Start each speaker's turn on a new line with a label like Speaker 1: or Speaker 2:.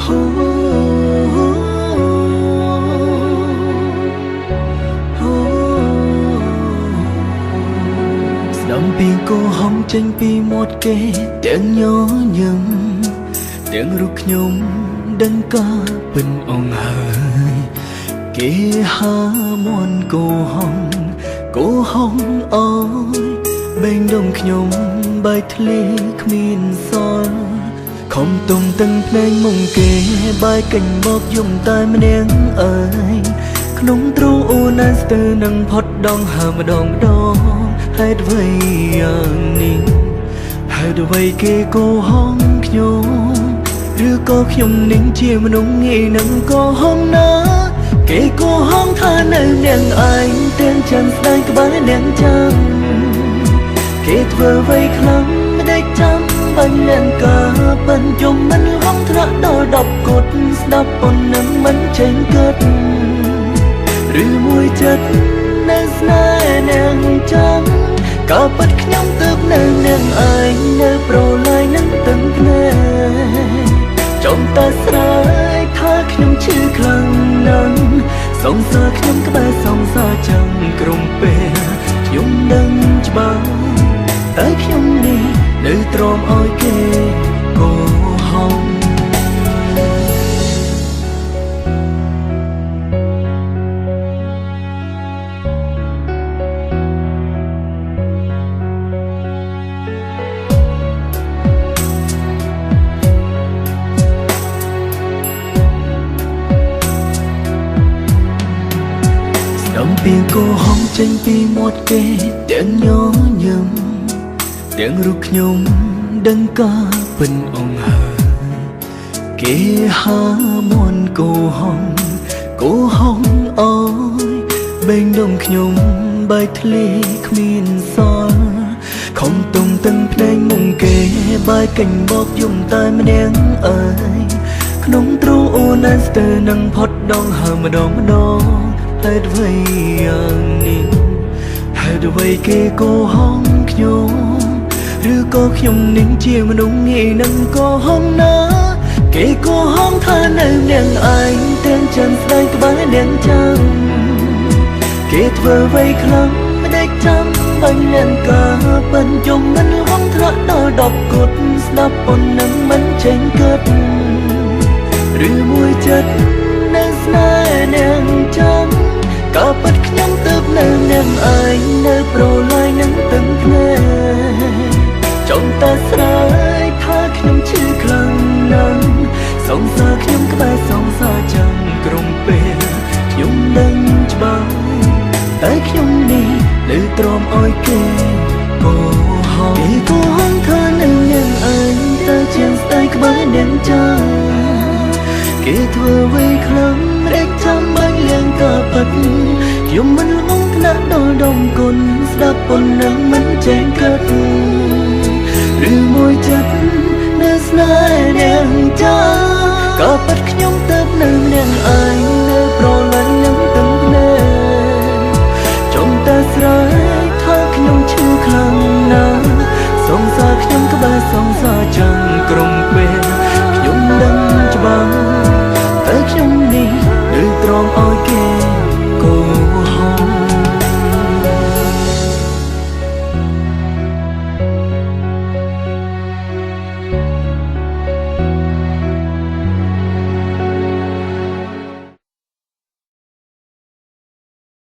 Speaker 1: ស្ដាំពីកោហំចេញពីមាត់គេទាំងញញឹមទាំងរូបខ្ញុំដឹងការពិនអងហើយគេហាមន់កោហំកោហំអើយបែងដុំខ្ញុំបែកធ្លាគ្មានសល់ខំទុំទាំងភ្នែកមុំគេបែកកេញមកយំតែម្នាក់អើយក្នុងទ្រូអូនណាស្ទើនឹងផុតដងហើម្ដងម្ដងហេតុអ្វីយ៉ាងនេះហេតុអ្វីគេកោហងខ្ញុំឬក៏ខ្ញុំនឹងជាមនុស្សងាយនឹងកោហងណាគេកោហងថានៅនាងឯងទាំងចាំស្ដាយក្បែរនាងចាំគេធ្វើអ្វីខ្លាំងមិនដេកចាំបាញ់នាងកាប៉ិនយំមិនហងថ្នាក់ដល់10គត់ស្ដាប់ប៉ុននឹងមិនចេញគិតឬមួយចិត្តនៅស្នេហ៍នាងចាំក៏ពិតខ្ញុំទើបនៅនាងឯងនៅប្រឡាយនឹងទឹងភ្នែកចង់តែស្រែកថាខ្ញុំឈឺខ្លាំងណាស់សង្សារខ្ញុំក្បែរសង្សារចាំក្រុមពេលខ្ញុំដឹងច្បាស់តែខ្ញុំនេះនៅទ្រាំឲ្យគេកោហងពីកោហងចេញពីមាត់គេទាំងញញឹមទាំងរូបខ្ញុំដឹងការពិនអងហើយគេហាមន់កោហងកោហងអើយបែងដុំខ្ញុំបែកធ្លាគ្មានសល់ខំទុំទាំងភ្នែកមុំគេបែកកេញមកយំតែម្នាក់អើយក្នុងទ្រូអូនណាស្ទើនឹងផុតដងហើម្ដងម្ដងហេតុអ្វីយ៉ាងនេះហេតុអ្វីគេកោហងខ្ញុំឬក៏ខ្ញុំនឹងជាមនុស្សងាយនឹងកោហងណាគេកោហងថានៅនាងឯងទាំងចាំស្ដាយក្បែរនាងចាំគេធ្វើអ្វីខ្លាំងមិនដេកចាំបាញ់នាងកាប៉ិនយំមិនហងថ្នាក់ដល់10គត់ស្ដាប់ប៉ុននឹងមិនចេញគិតឬមួយចិត្តនៅស្នេហ៍នាងចាំក៏ពិតខ្ញុំទើបនៅនាងឯងនៅប្រឡាយនឹងទឹងភ្នែកចង់តែស្រែកថាខ្ញុំឈឺខ្លាំងណាស់សង្សារខ្ញុំក្បែរសង្សារចាំក្រុមពេលខ្ញុំដឹងច្បាស់តែខ្ញុំនេះនៅទ្រាំឲ្យគេកោហងគេកោហងថានៅនាងឯងតែជាងស្ដាយក្បែរនាងចាំគេធ្វើអ្វីខ្លាំងរែកចាំបាញ់លៀងក៏ពិតខ្ញុំមិនល្ងងថ្នាក់ដល់ដុំគុណស្ដាប់ប៉ុននឹងមិនចេញគិតឬមួយចិត្តនៅស្នេហ៍នាងចាំ